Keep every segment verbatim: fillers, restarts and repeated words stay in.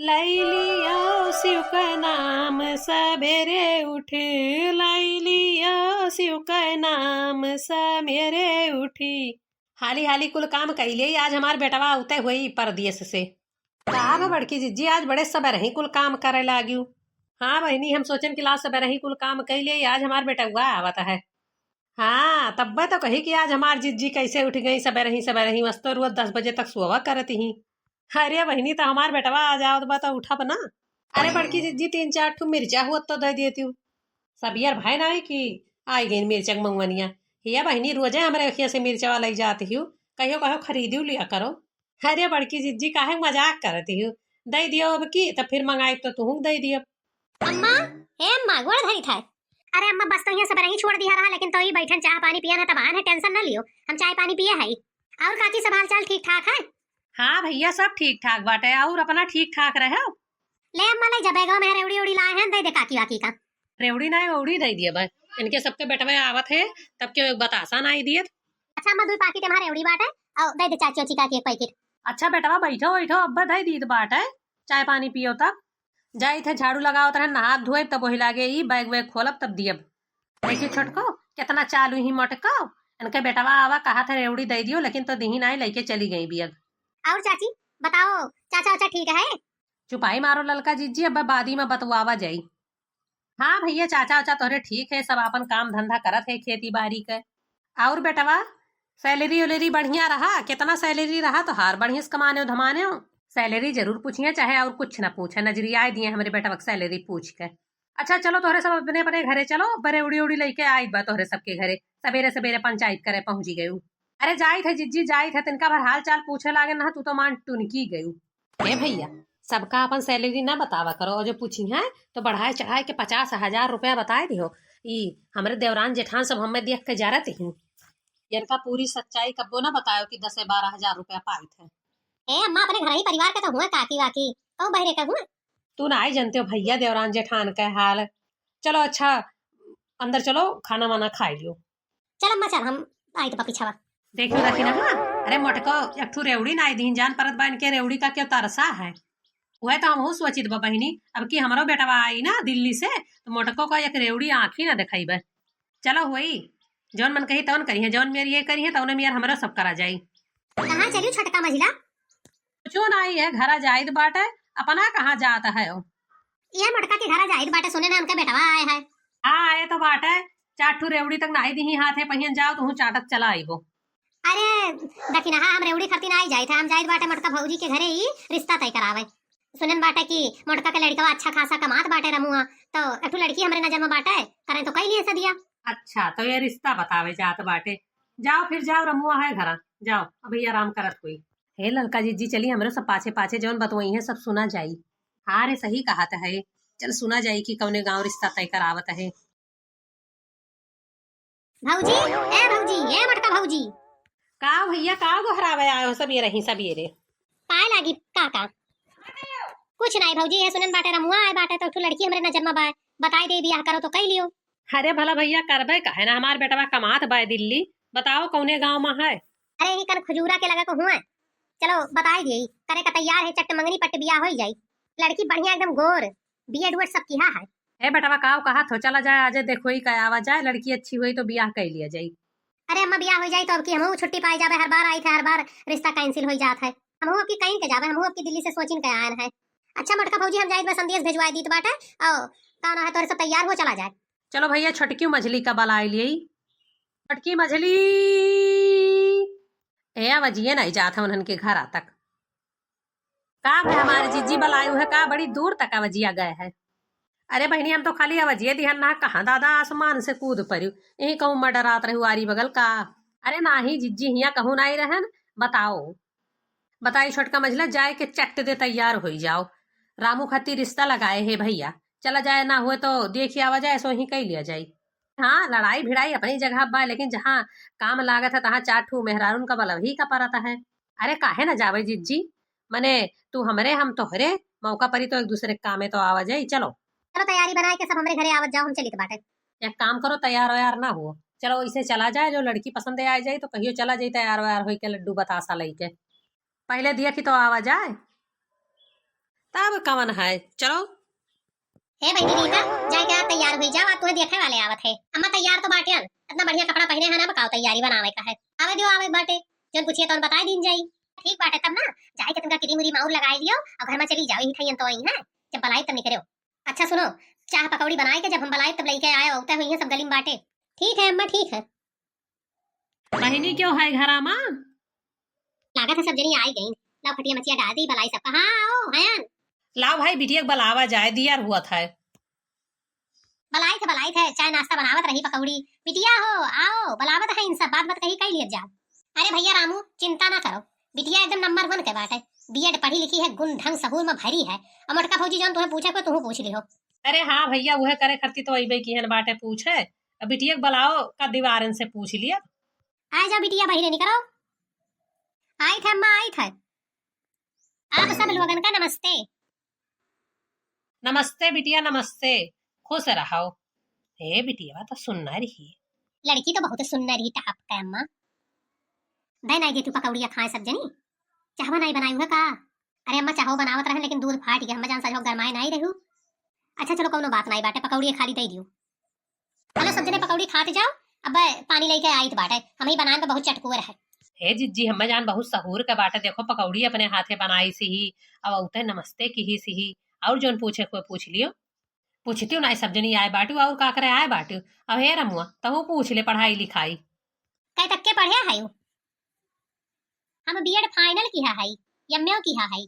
लई लियो शिव का नाम सबेरे उठ, लई लियो शिव का नाम सबेरे उठी। हाली हाली कुल काम कइ लेई, आज हमार बेटवा आवते होई परदेस से। का बा बड़की जिज्जी, आज बड़े सबेरही कुल काम करे लाग्यू? हाँ बहिनी, हम सोचन कि लाओ सबेरही कुल काम कइ लेई, आज हमार बेटवा आवत है। हाँ, तब्बे तो कही कि आज हमार जिज्जी कैसे उठ गई सबेरही सबेरही, वस तो रोज दस बजे तक सोवा करत ही। अरे बहिनी, तो हमार बेटवा आ जावत बा तो उठब ना। अरे बड़की जिज्जी, तीन चार ठू मिर्चा हुआ तो दे देती हूँ। सबेर भय नाई कि आई गई मिर्चा के मंगवनिया। हिया बहिनी, रोजे हमरे अखिया से मिर्चवा लई जात हियो, कहियो कहियो खरीदियो लिया करो। अरे बड़की जिज्जी, काहे मजाक करत हियो? दे दियो अब की, तब फिर मंगाई तो तुहूँ दे दियो। अम्मा, हे अम्मा, गोड़ धरी थाय। अरे अम्मा, बस तो यहाँ सबेरही छोड़ दिया रहा, लेकिन तो ही बैठन चाह पानी पियन है, तब आन है, tension न लियो, हम चाय पानी पिए है। और काकी, सब हाल चाल ठीक ठाक है? हाँ भैया, सब ठीक ठाक बाटे। और अपना ठीक ठाक रहो। ले अम्मा, ले जा बैगवा में रेवड़ी उड़ी लाए हैं, दे दे काकी वाकी का। रेवड़ी नाई, उड़ी दे दिए बा। इनके सबके बेटवे आवत है, तब क्यों एक बतासा नाई दिए। अच्छा अम्मा, दुई पाकिट हमारे रेवड़ी बाटे, और दे दे चाची ओची काकी एक पैकेट। अच्छा बेटवा, बैठो बैठो, अब्बे दे दीत बाटे, चाय पानी पियो तब। जाई थे झाड़ू लगावत रहन, नहाब धोएब, तब वही लागे ई बैग वैग खोलब तब दियब। देखिए छोटको, कितना चालू ही मोटको। इनके बेटवा आवा, कहा था रेवड़ी दे दियो, लेकिन तो दिही नाई, लेके चली गई बियग। और चाची बताओ, चाचा वाचा ठीक है? चुपाई मारो ललका जिज्जी, अब बादी में बतवावा जाई। हाँ भैया, चाचा वाचा तोहरे ठीक है, सब आपन काम धंधा करत है खेती बाड़ी के। और बेटवा, salary उलरी बढ़िया रहा? कितना salary रहा तोहार? बढ़िया से कमाने हो धमाने हो? Salary जरूर पूछिए, चाहे और कुछ ना पूछे, नजरियाए दिए हमरे बेटवा के salary पूछ के। अच्छा चलो, तोहरे सब अपने अपने घरे चलो, बरे उड़ी उड़ी लेके आई बा तोहरे सबके घरे, सबेरे सबेरे पंचायत करे पहुंची गयू। अरे जाई थे जिज्जी, जाई थे, तिनका भर हाल चाल पूछे लागे ना, तू तो मान टुनकी गयू। ए भैया, सबका अपन salary ना बतावा करो, और जो पूछी है तो बढ़ाए चढ़ाए के पचास हजार रुपया बताए दिहो। ई हमरे देवरान जेठान सब हमें देख के जरत ही। इनका पूरी सच्चाई कब्बो ना बतायो कि दस बारह हजार रुपया पाई थे। ए अम्मा, अपने घर ही परिवार के तो हुआ, काकी वाकी कहूँ बहरे के हुआ। तू ना आई जानते हो भैया देवरान जेठान के हाल। चलो अच्छा, अंदर चलो, खाना वाना खाई लियो। चल अम्मा चल, हम आई तो पिछवा। देखियो देखी ना, हाँ, अरे मोटको, एक ठू रेवड़ी ना आई दीन, जान परत बा इनके रेवड़ी का क्यों तरसा है। वह तो हमहू सोचित बा बहिनी, अब की हमरो बेटवा आई ना दिल्ली से, तो मोटको का एक रेवड़ी आँखी ना देखाई बा। चलो होई, जौन मन कही तौन करिहे, जौन मेर ये करिहे तौने मेर हमरो सब करा जाई। कहाँ चलियो छोटका मझिला? कुछो ना आई है, घरा जाइत बाटे, अपना कहाँ जात है ओ? ये मोटका के घरा जाइत बाटे, सुने ना उनका बेटवा आए है। हाँ, आए तो बाटे, चार ठू रेवड़ी तक नाई दिही हाथे पहियन, जाओ तुहू चाटत चला आइबो। अरे दखिनहा, हम रेवड़ी खरती ना आई जाइत है, हम जाइत बाटे मोटका भौजी के घरे ही रिश्ता तय करावे। सुनन बाटे कि मोटका के लड़कवा अच्छा खासा कमात बाटे रमुआ, तो एक ठो लड़की हमरे नजर में बाटे, करें तो कई लिए सदिया। अच्छा, तो ये रिश्ता बतावे जात बाटे। जाओ फिर जाओ, रमुआ है घरा, जाओ अभी आराम करत कोई। हे ललका जिज्जी, चली हमरो सब पाछे पाछे जौन बतवई है सब सुना जाई। हाँ रे, सही कहत है, चल सुना जाई कि कौने गाँव रिश्ता तय करावत है। भौजी, ए भौजी, ए मोटका भौजी। का भैया, का गोहरावे आयो सबेरे ही सबेरे? पाए लागी का का? कुछ नाई भौजी, ये सुनन बाटे रमुआ आए बाटे तो एक ठो लड़की हमरे नजर में बाय, बताई दे बियाह करो तो कई लियो। अरे भला भैया करबे काहे ना, हमार बेटवा कमात बाय दिल्ली, बताओ कौने गाँव में है? अरे ही कन खजूरा के लगा को हुआ, चलो बताई दे, करे का तैयार है, चट मंगनी पट बियाह होई जाई। लड़की बढ़िया एकदम गोर, बीएड उएड सब किहा है। ए बेटवा, काव कहत हो? चला जाए, आजे देखो ही का आवा जाए, लड़की अच्छी हुई तो बियाह कर लिया जाई। अरे अम्मा, बियाह हो जाई तो अब की हमहू छुट्टी पाई जाबे, हर बार आई थे, हर बार रिश्ता cancel हो जात है। हमहू अब की कहीं के जाबे, हमहू अब की दिल्ली से सोचिन के आयन है। अच्छा मोटका भौजी, हम जाइत बा संदेश भेजवाए दीत बाटे, और का ना है तोरे सब तैयार हो, चला जाए। चलो भैया, छोटकी मझली का बलाए लिए, छोटकी मझली। ए, आवाजिए नहीं जात है उन्हन के घरा तक। का भे हमारे जिज्जी बलायु है का? बड़ी दूर तक आवाजिया गए है। अरे बहिनी, हम तो खाली आवाजिए दिहन ना, कहाँ दादा आसमान से कूद परियो। यही कहूँ मडरात रहू आरी बगल का। अरे नाही जिज्जी, हिया कहूँ नाही रहन। बताओ, बताई छोटका मझला, जाए के चट दे तैयार होई जाओ। रामू खातिर रिश्ता लगाए है भैया, चला जाए ना हुए तो देखी आवा जाए, सो ही कई लिया जाई। हाँ, लड़ाई भिड़ाई अपनी जगह बा, लेकिन जहाँ काम लागत है तहाँ चार ठू मेहरारून का बलवही का परत है। अरे काहे ना जावे जिज्जी, मने तू हमरे हम तोहरे, मौका परी तो एक दूसरे के कामे तो आवा जाई। चलो, चलो तैयारी बनाए के सब हमरे घरे आवत जाओ, हम चलित बाटे। एक काम करो, तैयार वैयार ना हो, चलो इसे चला जाए, जो लड़की पसंद आ जाए तो कहियो चला जाए तैयार वैयार होई के लड्डू बतासा लेके। पहले दिया कि तो आवा जाए। तब कवन है, चलो। हे बहिनी रीता, जाए के तैयार हुई जाओ, आज तुहे देखे वाले आवत है। अम्मा तैयार तो बाटियन, इतना बढ़िया कपड़ा पहिने है ना, बताओ तैयारी बनावे का है। आवे दियो, आवे बाटे, जौन पूछिए तौन बताए दीन जाई। ठीक बाटे, तब ना जाए के तुमका क्रीम व्रीम और लगाए दियो और घर में चली जाओ, यही ठइयन तो आई है, जब बलाई तब निकलो। अच्छा सुनो, चाह पकौड़ी बनाए के जब हम बलाई तब लेके आए, औते हुई है सब गली में बाटे। ठीक है अम्मा, ठीक है। बहिनी क्यों है घरा मा? लागत है सब जनी आई गई। लाओ खटिया मचिया डाल दी, बलाई सब कहाँ आओ हयन। लाओ भाई बिटिया के बलावा जाए, दियर हुआ था। बलाई थे, बलाई थे, चाय नाश्ता बनावत रही, पकौड़ी। बिटिया हो, आओ, बलावत है इन सब, बात बात कही कई लियत जाओ। अरे भैया रामू, चिंता ना करो, बिटिया एकदम नंबर वन के बाटे। बीएड पढ़ी लिखी है, गुण ढंग सहूर में भरी है। और मोटका भौजी जौन तुम्हें पूछे को तुहू पूछ लिहो। अरे हाँ भैया, उहे करे खरती तो अइबे की है बाटे पूछे। अब बिटिया के बलाओ का दीवारन से पूछ लिया। आ जाओ बिटिया, बहिरे निकरो। आई थे अम्मा, आई थे। आप सब लोगन का नमस्ते। नमस्ते बिटिया, नमस्ते, खुश रहो। हे बिटिया, तो सुन्नर ही। लड़की तो बहुत सुन्नर ही, टॉप का अम्मा। दे नाई दे तू पकौड़िया खाए सब जनी। चाहवा नाई बनाई हुआ का? अरे अम्मा, चाहो बनावत रहे, लेकिन दूध फाट गया, अम्मा जान सजो गरमाए नाई रहू। अच्छा चलो, कौनो बात नाई बाटे, पकौड़िया खाली दे दियो। चलो सब जने पकौड़ी खात जाओ, अब पानी लेके आइत बाटे, हम ही बनान तो बहुत चटकुअर है। हे जिज्जी, हम्मा जान बहुत सहूर का बाटे, देखो पकौड़ी अपने हाथे बनाई सी ही, अब औते नमस्ते की ही सी ही, और जौन पूछे को पूछ लियो। पूछती हूँ ना, सब जनी आए बाटू, और का करे आए बाटू। अब हे रमुआ, तहू पूछ ले पढ़ाई लिखाई। कै तक के पढ़े है यू? हम बीएड फाइनल किहा हई, एमए किहा हई।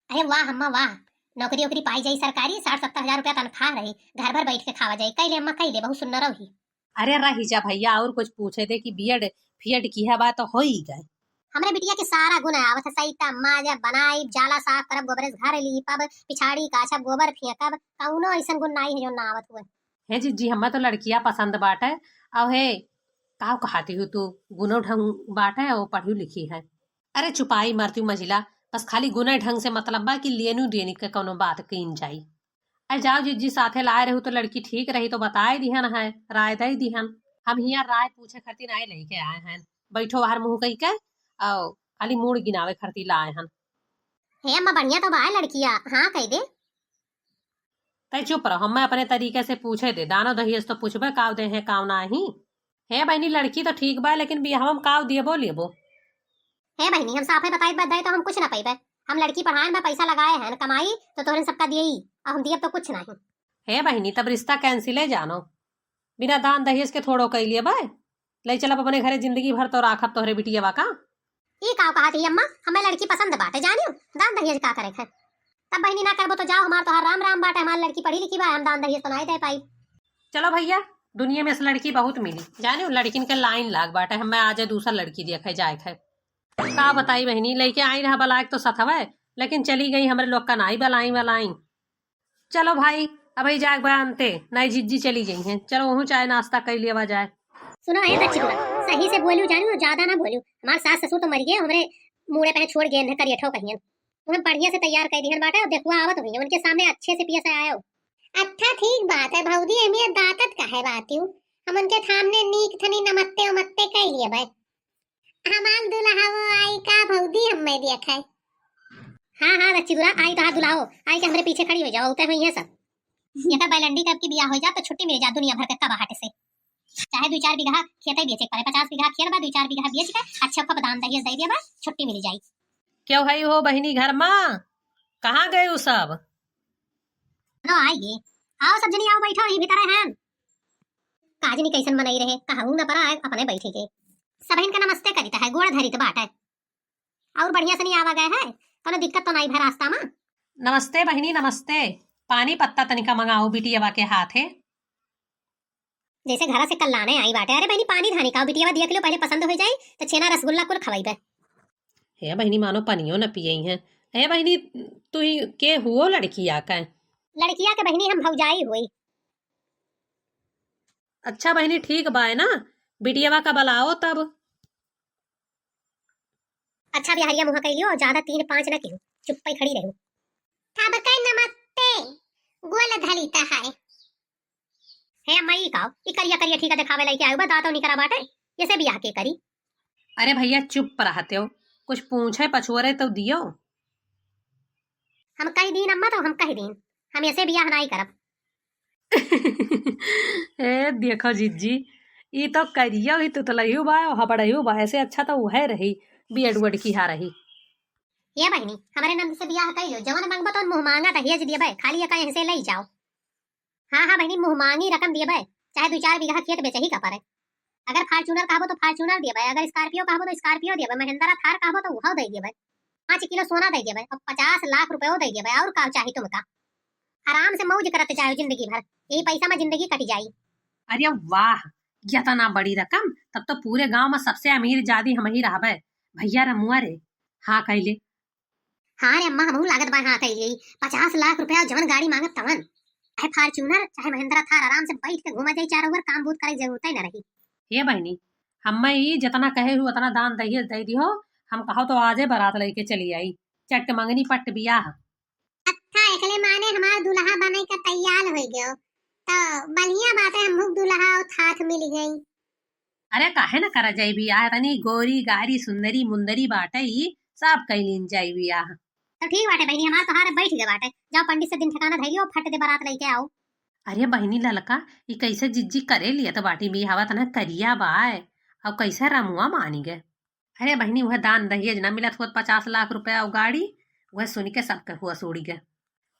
अरे वाह अम्मा वाह, नौकरी ओकरी पाई जाई सरकारी, साठ सत्तर हजार रुपया तनख्वाह रही, घर भर बैठ के खावा जाई। कैले अम्मा कैले, बहुत सुंदर रही। अरे रही जा भैया, और कुछ पूछे दे कि बीएड फीएड किहा बा तो होई गए। हमरे बिटिया के सारा गुण आवत है, सही का माजा बनाई, जाला साफ करब, गोबरे से घर लीपब, पिछाड़ी काछब, गोबर फेंकब, कौनो ऐसन गुण नाई है जो ना आवत हुए। हे जिज्जी, हम्मा तो लड़किया पसंद बाटे, और हे काव कहाती हूँ तू, गुनो ढंग बाटे और पढ़ी लिखी है। अरे चुपाई मरती मझिला, बस खाली गुने ढंग से मतलब बा कि लेनू देनी के कौनो बात कीन जाई। अरे जाओ जिज्जी, साथे लाए रहू तो लड़की ठीक रही तो बताए दिहन है, राय दे दिहन। हम हियाँ राय पूछे खातिर नाई लेके आए हैं, बैठो बाहर मुँह कही के, और खाली मूड़ गिनावे खातिर लाए हैं। हे अम्मा, बढ़िया तो बा लड़किया, हाँ कह दे। तै चुप रह, हम्मे अपने तरीके से पूछे दे। दानो दहियस तो पूछबे, काव दे हैं, काव नाही। हे बहिनी, लड़की तो ठीक बा, लेकिन बियाहवा में काव दियबो लेबो? हे बहिनी, हम साफे बताई बा, दे तो हम कुछ ना पइबे। हम लड़की पढ़ाए में पैसा लगाए हैं, कमाई तो तोहरे सबका दियई, और हम दियब तो कुछ नाही। हे बहिनी, तब रिश्ता कैंसिले जानो। बिना दान दहेज के थोड़ो कइ लिए बा। ले चलब अपने घरे, जिंदगी भर तो राखब तोहरे बिटिया बा का। ई काव कहत ही अम्मा, हमें लड़की पसंद बाटे, जानियो, दान दहेज का करे है। तब बहिनी ना करबो तो जाओ, हमार तोहार राम राम बाटे, हमार लड़की पढ़ी लिखी बा, हम दान दहेज तो नाई दे पाई। चलो भैया, दुनिया में ऐसे लड़की बहुत मिली, जानियो, लड़किन के लाइन लाग बाटे, हमें आज दूसर लड़की देखे जाए है। का बताई बहिनी, लेके आई रहा बलाक तो सथवे, लेकिन चली गई हमरे लोग का नाई बलाई बलाई। चलो भाई, अब ही जाग बा अंते, नाई जिज्जी चली गई हैं। चलो वहू चाय नाश्ता कर लिया जाए। सुनो हे दच्ची बुआ, सही से बोलियो जानियो, ज्यादा ना बोलियो। हमार सास ससुर तो मर गए, हमरे मूड़े पे छोड़ गए हैं करियठो कहियन। उन्हें बढ़िया से तैयार कर दिहन बाटे, और देखुआ आवत हुई, उनके सामने अच्छे से पिया से आयो। अच्छा ठीक बात है भौजी, एमे दांतत काहे बातियो, हम उनके सामने नीक थनी नमस्ते उमस्ते कर लिए भाई। हमार दुल्हा वो आई का भौजी, हमें देखे। हाँ, हाँ, दच्ची बुआ, आई तोहार दुल्हा हो, आई के हमरे पीछे खड़ी हो जाओ, उतर हुई है सब। एकर बैलंडी कब की बियाह हो जा तो छुट्टी मिल जा दुनिया भर के कबाहट से। चाहे दो चार बीघा खेते बेचे के पड़े, पचास बीघा खेत बा, दो चार बीघा बेच के अच्छा खूब दान दहेज दे दिया बा, छुट्टी मिल जाई। क्यों है हो बहिनी घर मा? कहाँ गए उ सब? नो आई गे। आओ सब जनी आओ, बैठो यहीं भीतर हैं। काजनी कैसन मनई रहे, कहू न परा है, अपने बैठे के। सबहिन का नमस्ते करित है, गोड़ धरित बाटे। और बढ़िया से नहीं आवा गए है, कोनो दिक्कत तो नहीं भय रास्ता मा? नमस्ते बहिनी, नमस्ते। पानी पत्ता तनिका मंगाओ बिटियवा के हाथे। जैसे घरा से कल लाने आई बाटे। अरे बहिनी, पानी धानी का बिटियवा दिया के लो, पहले पसंद हो जाई तो छेना रसगुल्ला कुल खवाई बे। हे बहिनी, मानो पनियो न पियई हैं। हे बहिनी, तू ही के हुओ लड़किया का? लड़किया के बहिनी हम भौजाई हुई। अच्छा बहिनी, ठीक बाय ना, बिटियवा का बलाओ तब। अच्छा बिहारिया मुँह कह लियो, ज्यादा तीन पाँच ना किहो, चुप्पे खड़ी रहो। तब कई नमस्ते, गोल धली त है। हे अम्मा, ई का, ई करिया करिया ठीका देखावे लाइके आयो बा, दांतो निकरा बाटे, ये से बियाह के करी? अरे भैया चुप रहते हो, कुछ पूछे पछुअरे तो दियो। हम कहि दीन अम्मा, तो हम कहि दीन, हम ऐसे बियाह नाई करब। ए, देखो जिज्जी, ई तो करियो ही तुतलहियो बा, हबड़हियो बा, ऐसे अच्छा तो उहे रही, बियड उयड किहा रही। ए बहिनी, हमरे नंद से बियाह कइ लियो, जवन मंगबो तवन मुँह मांगा दहेज दियबे, खाली एका यहीं से लइ जाओ। हाँ, हाँ बहिनी, मुँह मांगी रकम दियबे, चाहे दुइ चार बीघा खेत बेचही का परे। अगर Fortuner कहबो तो Fortuner दियबे, अगर Scorpio कहबो तो Scorpio दियबे, Mahindra Thar कहबो तो उहो दइ दियबे, पाँच किलो सोना दइ दियबे, अउर पचास लाख रुपयो दइ दियबे, अउर का चाही तुमका? आराम से मौज करत जाओ जिंदगी भर, यही पैसा में जिंदगी कटि जाई। अरे वाह, यतना बड़ी रकम, तब तो पूरे गाँव में सबसे अमीर जादी हमही रहबे। भइया रमुआ रे, हाँ कइले। हाँ रे अम्मा, हमहू लागत बा हाँ कइले। पचास लाख रुपया जवन गाड़ी मांगत तवन, चाहे Fortuner, चाहे Mahindra Thar, आराम से बैठ के घूमा जाई चारों ओर, काम बूत करे के जरूरत ही ना रही। हे बहिनी, हम्मे ई जतना कहे हू ओतना दान दहेज दइ दिहो, हम कहो तो आजे बारात लइके चली आई, चट मंगनी पट बियाह। अच्छा, एकले माने हमार दुल्हा बने का तैयार होइ गयो, तो बढ़िया बात है, हमहू दुल्हा अउर थाथ मिल गई। अरे काहे न करा जाई बियाह, तनी गोरी गारी सुंदरी मुंदरी बाटे ई, सब कइ लीन जाई बियाह। तो ठीक बाटे बहिनी, हमार तोहार बैठ गए बाटे, जाओ पंडित से दिन ठिकाना धइलियो, फट दे बारात लइके आओ। अरे बहिनी ललका, ई कैसे जिज्जी करे लियत बाटी बियाहवा, तना करिया बाय, अउ कैसे रमुआ मानी गए। अरे बहिनी, उहे दान दहेज ना मिलत होत पचास लाख रुपया अउ गाड़ी, उहे सुनि के सबके हुआ सूड़ी गए।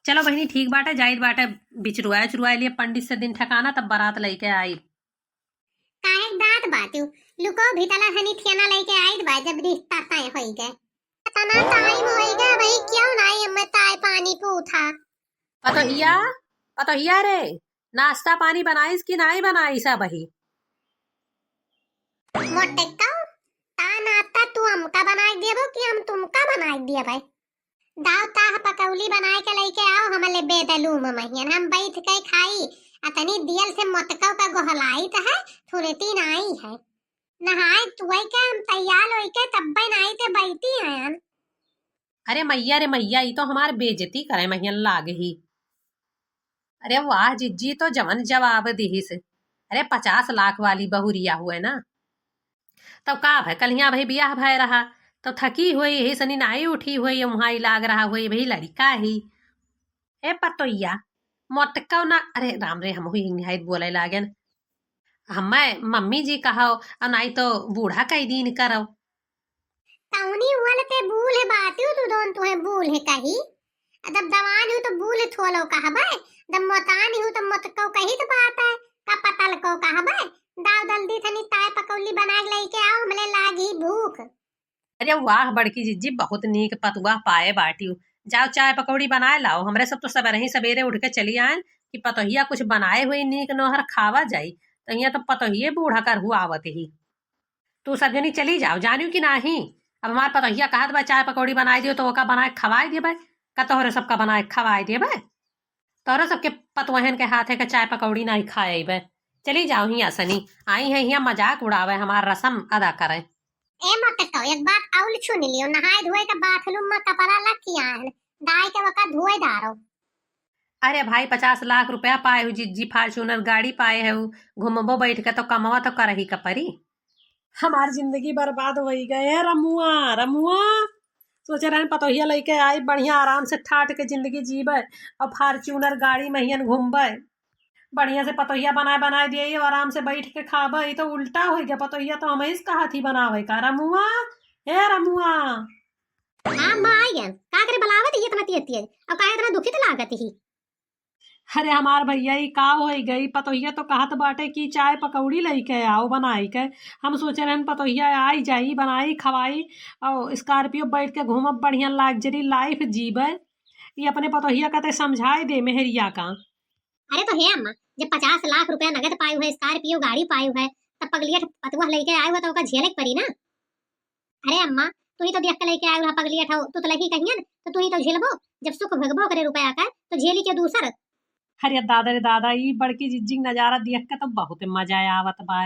चलो बहिनी, ठीक बाटे, जाइत बाटे, बिचरुआ उचरुआ लिए पंडित से दिन ठिकाना, तब बारात लइके आई। काहे के दांत बातू? लुको भीतला हनी थियाना लइके आइत बा, जब रिश्ता तय होई गए। इतना टाइम होई गए भाई, क्यों नाई हमें ताय पानी पूथा? पतोहिया, पतोहिया रे, नाश्ता पानी बनाइस कि नाई बनाइस अबही? मोटेक्का, ता नाश्ता तू हमका बनाए देबो कि हम तुमका बनाए दिया भाई? दाव ताह पकौली बनाए के लइके आओ, हमले बेदलूम महियन, हम बैठ के खाई। अतनी दियल से मोतकौ का गोहलाइत है, फुरती नाई है। नहाए धोए के हम तैयार होई के तब्बे नाई ते बैठी हैं। अरे मैया रे मैया, ई तो हमार बेइज्जती करे महियन लाग ही। अरे वाह जिज्जी, तो जवन जवाब दिहिस। अरे पचास लाख वाली बहुरिया हुए ना। तब का भय, कलिया भाई बियाह भय रहा, तो थकी हुई, यही सनी नाई उठी हुई, वहाँ ही लाग रहा हुई, भाई लड़का ही। ए पतोइया, मोटका ना, अरे राम रे, हम हुई निहायत बोले लागेन। हमें मम्मी जी कहो, और नाई तो बूढ़ा कई दीन करो। तौनी हुआ ले ते बूढ़ बातियो तू दोन तुहे बूढ़ कही। आ जब दवान हूँ तो बूढ़ थोलो कहबे, जब मोतान हूँ तो मोतको कही तो बात है, का पतल को कहबे। दाव दल्दी थनी ताय पकौली बना के लेके आओ, हमले लागी भूख। अरे वाह बड़की जिज्जी, बहुत नीक पतुआ पाए बाटियो। जाओ चाय पकौड़ी बनाए लाओ, हमरे सब तो सबेरे ही सबेरे उठ के चली आएन कि पतोहिया कुछ बनाए हुई नीक नोहर खावा जाई, तो यहाँ तो पतोहिए बूढ़ा कर हुआ आवत ही। तू सब जनी चली जाओ, जानियो कि नाही। अब हमार पतोहिया कहत बा चाय पकौड़ी बनाए दियो, तो ओका बनाए खवाए देबे, का तोहरे सबका बनाए खवाए देबे? तोहरे सबके पतोहन के हाथे के चाय पकौड़ी नाही खाए अइबे। चली जाओ हियाँ सनी, आई है हियाँ मजाक उड़ावे, हमार रसम अदा करे। ए मोटको, एक बात और सुन लियो, नहाए धोए के बाथरूम में कपड़ा लग किया है, दाई के वका धोए डारो। अरे भाई, पचास लाख रुपया पाए हो जिज्जी, Fortuner गाड़ी पाए हो, घूमबो बैठ के तो कमवा तो करही का परी। हमार जिंदगी बर्बाद होई गए है रमुआ, रमुआ। सोचे रहन पतोहिया लइके आई, बढ़िया आराम से ठाट के जिंदगी जीबे और Fortuner गाड़ी महियन घूमबे, बढ़िया से पतोहिया बनाए बनाए दिए और आराम से बैठ के खाबे। ई तो उल्टा होई गया, पतोहिया तो हम ही कहा थी बनावे का। रमुआ, ए रमुआ। हाँ माँ, आई गए। का करे बुलावत ये इतना तेज तेज? और काहे इतना दुखित लागत ही? अरे हमार भैया, ई का होई गई? पतोहिया तो कहत बाटे कि चाय पकौड़ी लइके आओ बनाई के। हम सोचे रहन पतोहिया आई जाई, बनाई खवाई और Scorpio बैठ के घूमब, बढ़िया luxury life जीबे। ई अपने पतोहिया का ते समझाए दे मेहरिया का। अरे तो हे अम्मा, जब पचास लाख रुपया नगद पायु है, Scorpio गाड़ी पायु है, तब पगलियट पतुआ लइके आयु है तो ओका झेले के परी ना। अरे अम्मा, तू ही तो देख के लइके आयु रहा पगलियट हो, तू तो लइकी कहियन, तो तू ही तो झेलबो, जब सुख भोगबो करे रुपया का, तो झेली के दूसर। अरे दादा रे दादा, ई बड़की जिज्जी के नजारा देख के तो बहुत मजा आवत बा।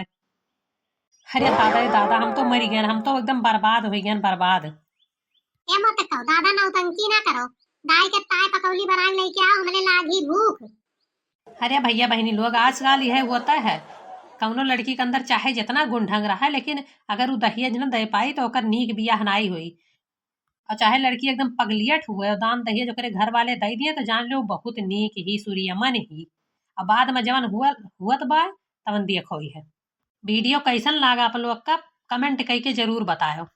अरे दादा रे दादा, हम तो मरी गए, हम तो एकदम बर्बाद हो गए, बर्बाद। ए मोटको, दादा नौटंकी ना करो, दाई के ताय पकौली बना के लइके आओ, हमने लागी भूख। अरे भैया बहिनी लोग, आजकल यह होता है, कौनो लड़की के अंदर चाहे जितना गुण ढंग रहा है, लेकिन अगर उ दहेज न दे पाई तो ओकर नीक बियाह नाई होई। और चाहे लड़की एकदम पगलियट हुए और दान दहेज ओकरे घर वाले दे दिए, तो जान लो बहुत नीक ही, सुरियमन ही। और बाद में जवन हुआ, हुअत बा, तवन देखो ही है। वीडियो कैसन लागा आप लोग का, कमेंट करके जरूर बतायो।